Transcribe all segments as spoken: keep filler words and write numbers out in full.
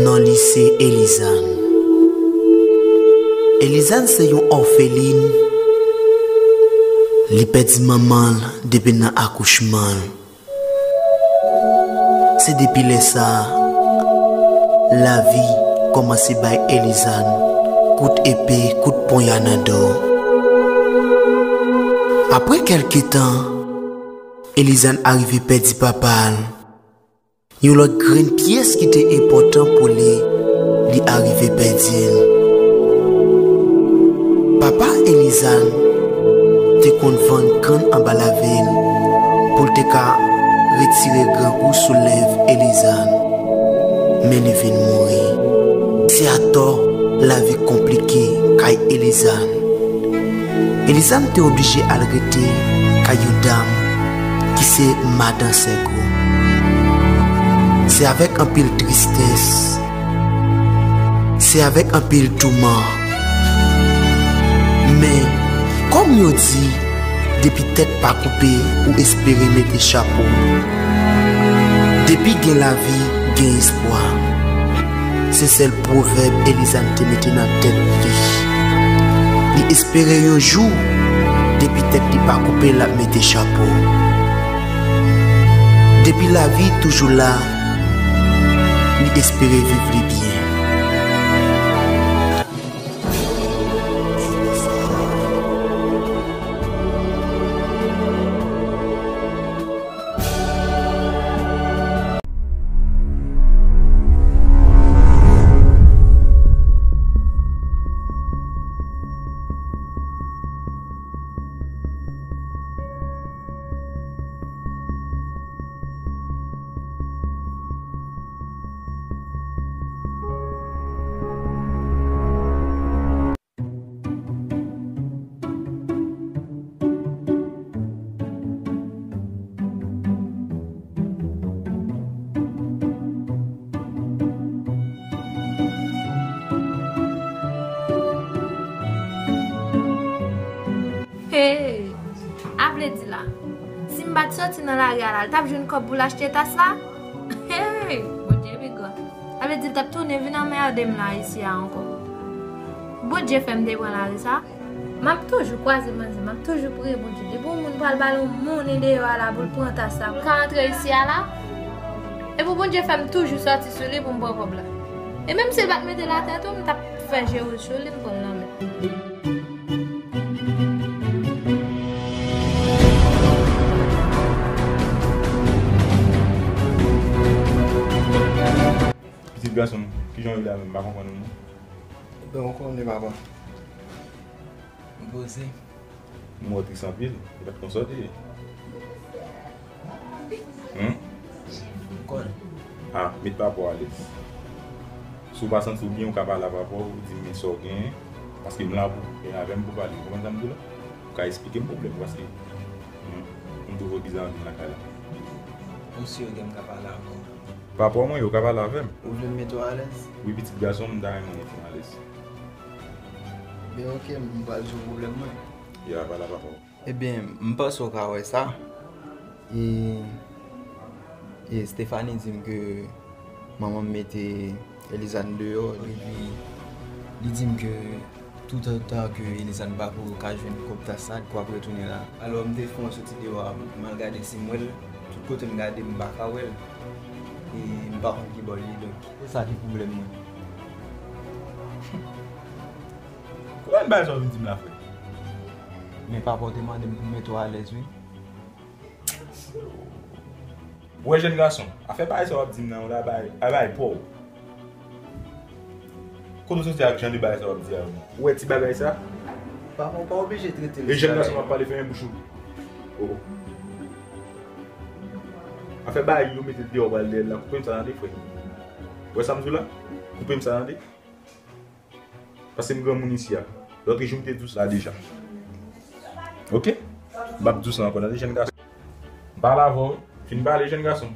Non li se Elizàn. Elizàn se yon òfelin. Li pèdi manman l depi nan akouchman l. Se depi lè sa a, lavi kòmanse bay Elizàn kout epe, kout ponya nan do. Apre kèlke tan, Elizàn arive pèdi papa l, yon lòt grenn pyès ki te enpòtan pou li, li arive pèdi l. Papa Elizàn te konn vann kann anba lavil pou l te ka retire grangou sou lèv Elizàn, men li vin mouri. Se atò lavi konplike kay Elizàn. Elizàn te oblije al rete kay yon dam ki se madan Sègo. Se avèk anpil tristès, se avèk anpil touman. Men, kòm yo di, depi tèt pa koupe, ou espere mete chapo. Depi gen lavi, gen espwa. Se sèl pwovèb Elizàn te mete nan tèt li. Li espere yon jou, depi tèt li pa koupe, l ap mete chapo. Depi lavi toujou la, li espere viv li byen. Hey! A vle di la, si m pa t soti nan lari a la, l t ap jwenn kòb pou l achte tas la? Hey! Bondye pi gran. A vle di l t ap tounen vin anmède m la isi a ankò. Bondye fè m te pran lari sa. M ap toujou kwaze manzè, m ap toujou priye Bondye. Depi yon moun pral ba l yon monnen deyò a la pou l pran tas la, pou l ka antre isi a la. E pou Bondye fè m toujou sòti sou li pou m pran kòb la. E menm si l pa t mete l atè tou, m t ap fè je wouz sou li, m pran l nan men. Pitit gason m, kijan w ye la menm? M pa konprann ou non. Ebyen, ou konnen, papa. M poze. M wè w tris anpil, ou pa t konn sa w te ye. Humm? M konnen. Ah, met papa w alèz. Si w pa santi w byen, ou ka pale a papa w, ou di m men sa w genyen, paske m la pou, e avè m pou pale. Ou konprann sa m di w la? Ou ka esplike m pwoblèm ou, paske m, m twouve w bizarre anpil lakay la. Ou si w gen m ka pale avè w? Papa w mwen, ou ka pale avè m. Ou vle m mete w alèz? Wi, pitit gason m, m ta renmen w mete m alèz. Ben, oke, m pral di w pwoblèm mwen. Ya, pale a papa w. Ebyen, m panse w ka wè sa. E, e Stephanie di m ke manman m mete Elizane deyò, epi li di m ke toutotan ke Elizane pa ko ka jwenn kòb tas la, li ko ap retounen la. Alò, m te fè yon soti deyò a, m al gade si m wè l. Tout kote m gade, m pa ka wè l. E m pa konn ki bò l ye, donk, se sa ki pwoblèm mwen. Konbyen bagay sa w vin di m la, frè? Men papa w te mande m pou m mete w alèz, wi. Ou wè, jèn gason, afè bagay sa w ap di m nan, ou la bay, a bay pa w. Kote w soti ak jan de bagay sa w ap di a yo? Ou wè ti bagay sa? Papa, ou pa oblije trete l ti bagay. E jèn gason, m ap pale, fèmen bouch ou. Oh. Afè bagay yo mete deyò pral dèyè l la, koupe m sa tande, frè. Ou wè sa m di w la? Koupe m sa tande. Paske m granmoun isi a. Lòt jou m te di w sa deja. Oke? M p ap di w sa ankò, tande, jèn gason. M pale avè w. Fin pale, jèn gason.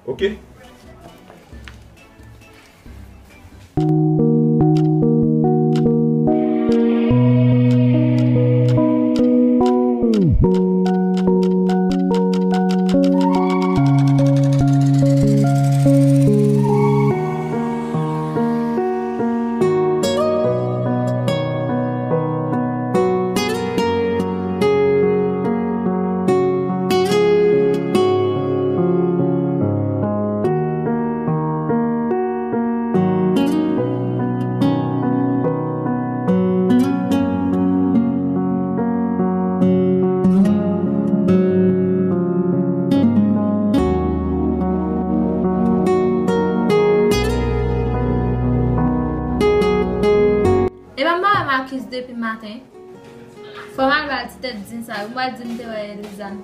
Oke? Epa m pa wè Marcus depi maten. Fò m al ba l ti tèt zen sa wi. M pral di m te wè Elizane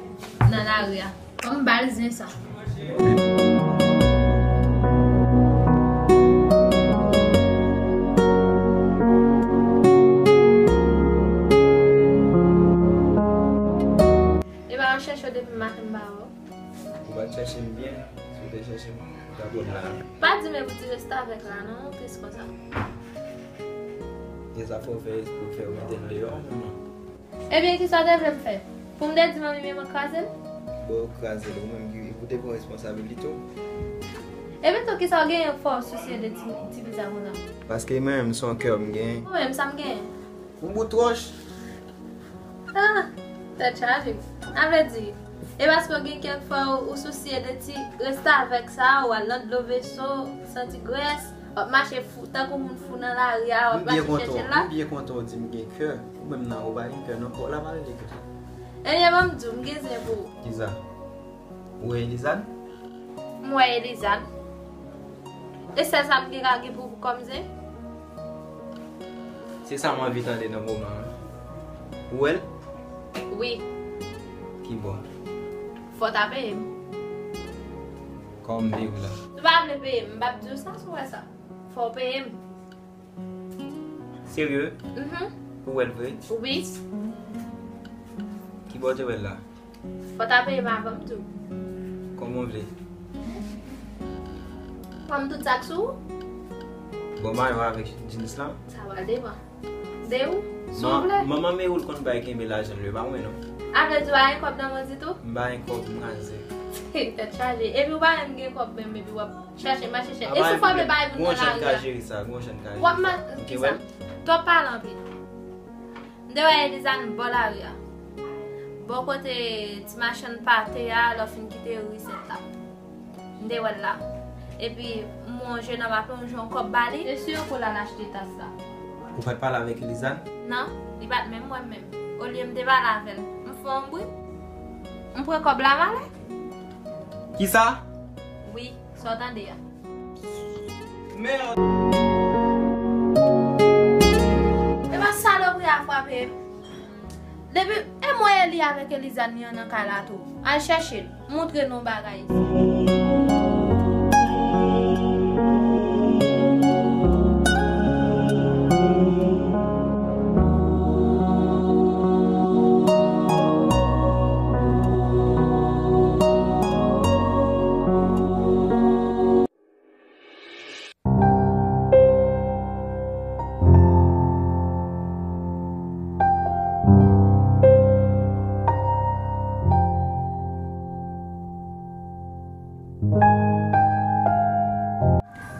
nan lari a. Fò m ba l zen sa. Epa m ap chèche w depi maten m pa wè w. Ou pa t chèche m byen. Si w te chèche m, ou t ap wè m la. Pa di m epi w di restavèk la non, ou tris konsa. E sa fè w fè espre w fè w mete l deyò menm non. Ebyen, kisa w te vle m fè? Pou m te di manmi men mwen kraze l? Bon, ou kraze l, ou menm ki, ou te pran responsabilite w. Epi tou, kisa w genyen fò w sousye de ti, ti fi sa konsa? Paske mwen menm, se yon kè m genyen. Ou menm, sa m genyen? Yon bout wòch. Ah, tèt chaje. Sa vle di, e paske w gen kè fò w, ou sousye de ti restavèk sa, w al nan dlo veso, santi grès, w ap mache fou, tankou moun fou nan lari a, w ap mache chèche l la. M byen kontan w di m gen kè. Ou menm nan, ou pa gen kè non. Bon, la pa rele kè. Ebyen, ban m di w, m gen zen pou ou. Kisa? Ou wè Elizane? M wè Elizane. E sèl sa m gen ka gen pou ou kòm zen? Se sa m anvi tande nan moman an. Ou wè l? Wi. Ki bò? Fò w ta peye m. Kòman m peye w la? Si w pa vle peye m, m p ap di w sa, si w wè sa. Fò w peye m. Serye? Mhm. Ou wè l vre? Wi. Ki bò w te wè l la? Fò w ta peye m avan m di w. Kòman w vle? Fò m tout sa k sou ou? Bon, mayo avèk jeans lan? Sa va depann. De ou? Si w vle. Manman Mewoul konn bay kenbe lajan l, pa mwen non. A vle di w pa gen kòb nan men w ditou? M pa gen kòb, m kraze. Tèt chaje. Epi w pa menm gen kòb menm, epi w ap chache mache chèche. E si w frape bay moun nan lari a? Gon jan n ka jere sa, gon jan n ka jere sa. W ap ma-, kisa? Twòp pale anpil. M te wè Elizane bò lari a. Bò kote ti machann pate a, lè w fin kite ri Sent la. M te wè l la. Epi, m wè yon jenòm ap lonje yon kòb ba li. Se sou yo pou l al achte tas la. Ou pa t pale avèk Elizane? Non, li pa t menm wè m menm. Olye m te pale avè l, m fè yon bri. M pran kòb la, m ale. Kisa? Wi, sa w tande a. Mèd. Epa salopri a frape m. Depi, e mwen e li avèk Elizane li an nan kay la tou. Al chèche l. Montre nou bagay isi.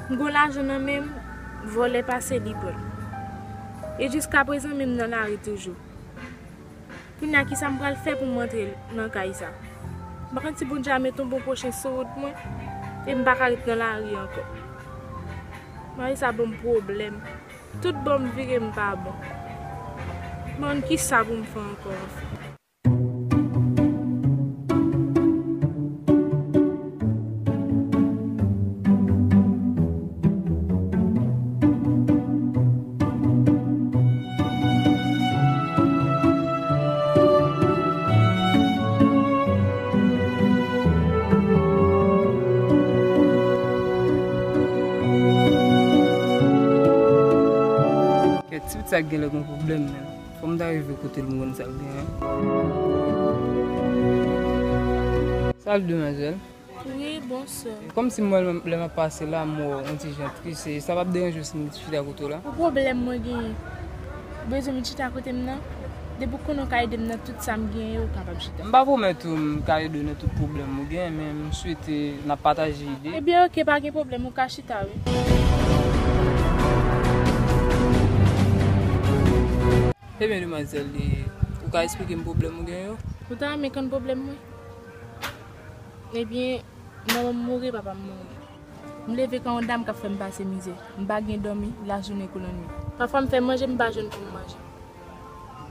M gon lajan nan men m, vòlè pase li pran. E jiskaprezan menm nan lari toujou. Kounye a, kisa m pral fè pou m antre nan kay sa? M pa konn si Bondye a met yon bon pwochen sou wout mwen, e m pa ka ret nan lari ankò. Mari sa ban m pwoblèm. Tout bò m vire, m pa bon. Bon, kisa pou m fè ankò anfen? Kèt, ti pitit sa genlè gon pwoblèm menm. Fò m ta rive kote l, m konn sa l genyen. Salut, demwazèl. Wi, bonswa. Kòmsi m wè lè m ap pase la, m wè w yon ti jan tris, e sa p ap deranje w si m chita kote w la? Pou pwoblèm mwen genyen, ou bezwen vin chita kote m nan? Depi w konnen w ka ede m nan tout sa m genyen, ou kapab chita. M pa pwomèt ou m ka ede w nan tout pwoblèm ou genyen, men m swete n ap pataje ide. Ebyen, oke, pa gen pwoblèm, ou ka chita, wi. Ebyen, demwazèl, e, ou ka eksplike m pwoblèm ou genyen yo? Ou ta renmen konn pwoblèm mwen? Ebyen, manman m mouri, papa m mouri. M leve kon yon dam k ap fè m pase mizè. M pa gen dòmi, lajounen kou lannwit. Pafwa m fè manje, m pa jwenn pou m manje.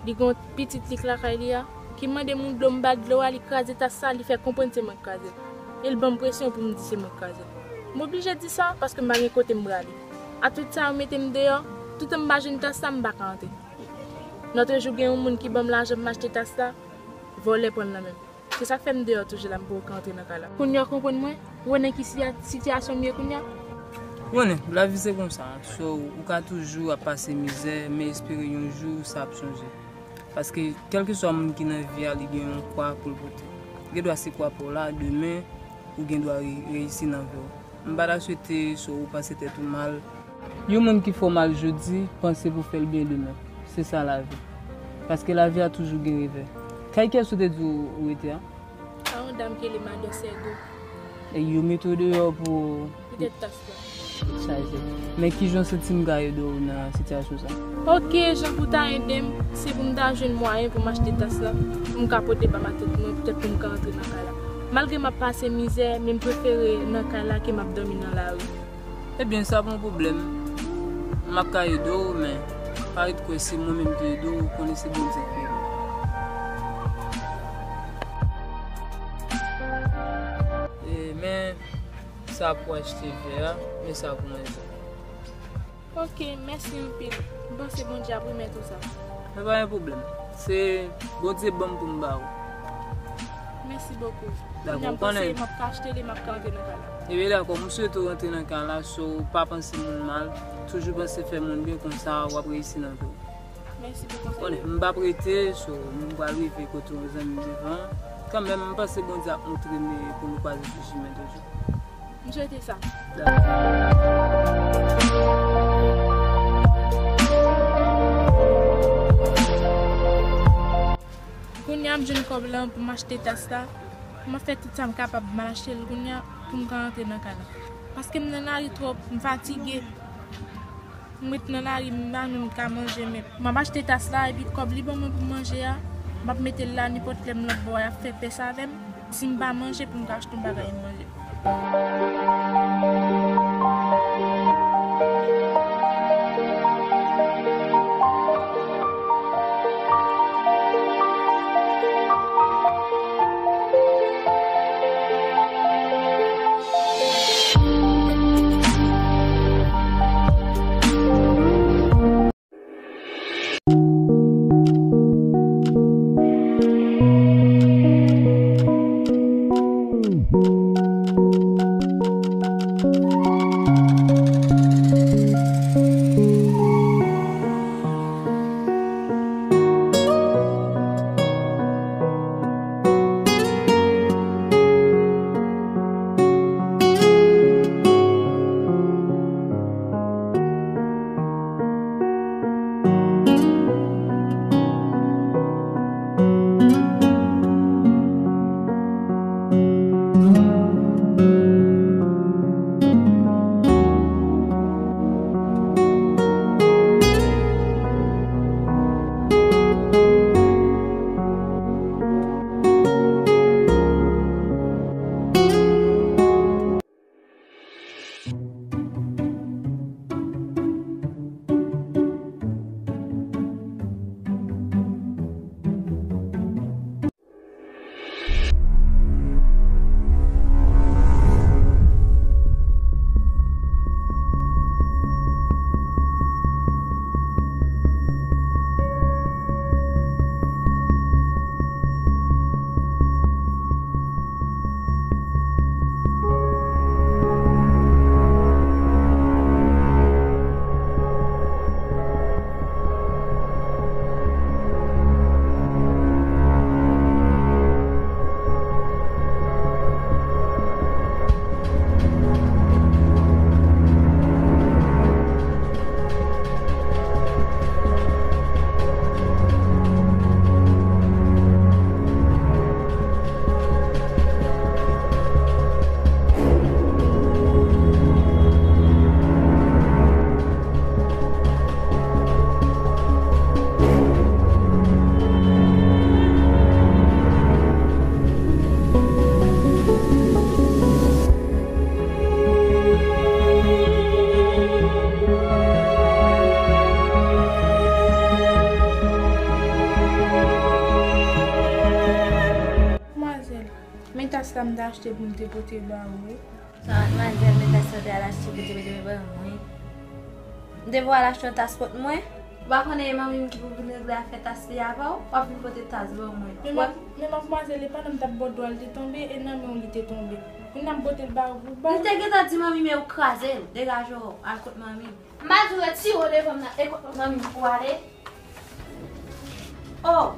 Li gen yon pitit li k lakay li a, ki mande m yon dlo, m ba l dlo a, li kraze tas sa, li fè konprann se mwen k kraze l. E l ban m presyon pou m di se mwen k kraze l. M oblije di sa, paske m pa gen kote m prale. A tout sa, yo mete m deyò, Toutan m pa jwenn tas la, m pa ka antre. Lòt jou gen yon moun ki ban m lajan pou m achte tas la, vòlè pran l nan men m. Se sa k fè m deyò toujou la, m poko ka antre nan kay la. Kounye a w konprann mwen? Ou konnen ki siya-, sitiyasyon m ye kounye a? Ou konnen, lavi se konsa, so, ou ka toujou ap pase mizè, men espere yon jou sa ap chanje. Paske, kèlkeswa moun ki nan vi a, li gen yon kwa pou l pote. Gendwa se kwa pa w la, demen, ou gendwa re-, reyisi nan vi w. M pa ta swete so ou panse tèt ou mal. Yon moun ki fè w mal jodi, panse pou fè l byen demen. Se sa lavi. Paske lavi a toujou gen revè. Kay kiyès ou te di w ou rete a? A yon dam ki rele Madan Sègo. E yo mete w deyò pou... Poutèt tas la. Chaje. Men kijan w santi m ka ede w nan sitiyasyon sa? Oke, jan pou ta ede m, se pou m ta jwenn mwayen pou m achte tas la, pou m ka pote ba matant mwen, poutèt pou m ka antre nan kay la. Malgre m ap pase mizè, men m prefere nan kay la ke m ap dòmi nan lari. Ebyen, sa pa yon pwoblèm. M ap ka ede w, men pa ret kwè se mwen menm ki ede w, ou konnen se Bondye ki ede w. E, men, sa pou achte vè a, men sa pou manje. Oke, mèsi anpil. M panse Bondye ap remèt ou sa. Sa pa gen pwoblèm. Se Bondye ban m pou m ba ou. Mèsi bokou. Dakò, kounye a m panse m ap ka achte li, m ap ka antre nan kay la. Ebyen, dakò, m swete w rantre nan kay la, so pa panse moun mal. Toujou panse fè moun byen, konsa w ap reyisi nan vi w. Mèsi pou konsèy yo. Konnen, m p ap rete, so, m pral rive kote yon zanmi m devan. Kanmenm, m panse Bondye ap montre m pou nou kwaze sou chimen toujou. M swete sa. Dakò. Kounye a, m jwenn kòb lan pou m achte tas la. M ap fè tout sa m kapab, m al achte l kounye a pou m ka rantre nan kay la. Paske m nan lari twòp, m fatige. M ret nan lari, m pa menm ka manje menm. M ap achte tas la, epi kòb li ban mwen pou manje a, m ap mete l la, nenpòt lè m lòt bò a, y ap fè pès avè m. Si m pa manje, pou m ka achte yon bagay m manje. Madmwazèl, men tas la m te achte pou m te pote ba ou wi. Sa, madmwazèl, men tas la te al achte pou te pote ba mwen. M te voye al achte yon tas pot mwen. Ou pa konnen e manmi m ki pou vin regle afè tas li avè w? W ap vin pote tas ban mwen. Men mad- men madmwazèl, e pa nan m t ap bòdwo a l te tonbe, e nan men w li te tonbe. Kounye a m pote l ba ou, ba M te gentan di manmi m e ou kraze l. Degaje w, al kot manmi m. M pa di w retire w devan m nan, e kot manmi m pou w ale? Oh!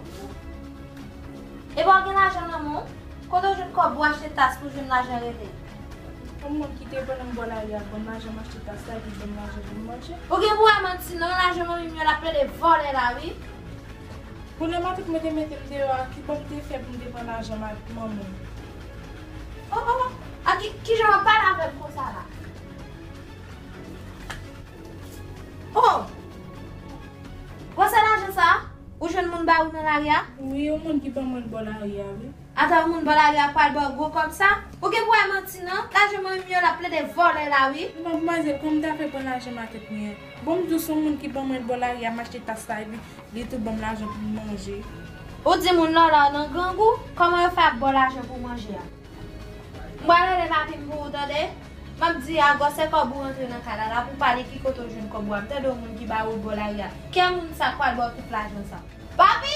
E pa w gen lajan nan men w? Kote w jwenn kòb ou achte tas pou jwenn lajan rele? Yon moun ki te ban m bò lari a ban m lajan m achte tas la, epi ban m lajan pou m manje. Ou gen pou wè manti non, lajan manmi m yo l ap plede vòlè la wi. Pwoblèm matant mwen te mete m deyò a, ki bò m te fè pou m te pran lajan ma- manman m? Oh, oh, oh, a ki, ki jan w ap pale avè m konsa la? Oh! Gwosè lajan sa a, ou jwenn moun ba ou nan lari a? Wi, yon moun ki ban mwen l bò lari a, wi. Ata yon moun bò lari a pral ba w gwo kòb sa? Ou gen pou wè manti non, lajan manmi m yo l ap plede vòlè la wi. Madmwazèl, kòman m ta fè pran lajan matant mwen an? Bon, m di w se yon moun ki ban mwen l bò lari a, m achte tas la, epi li tou ban m lajan pou m manje. Ou di moun lòlò nan gang ou, kòman yo fè ap ba w lajan pou w manje a? M pral rele papi m pou ou tande. M ap di a gwosè kòb ou rantre nan kay la, l ap ou pale ki kote w jwenn kòb ou a. M tande yon moun ki ba ou l bò lari a. Kè moun sa k pral ba w tout lajan sa? Papi!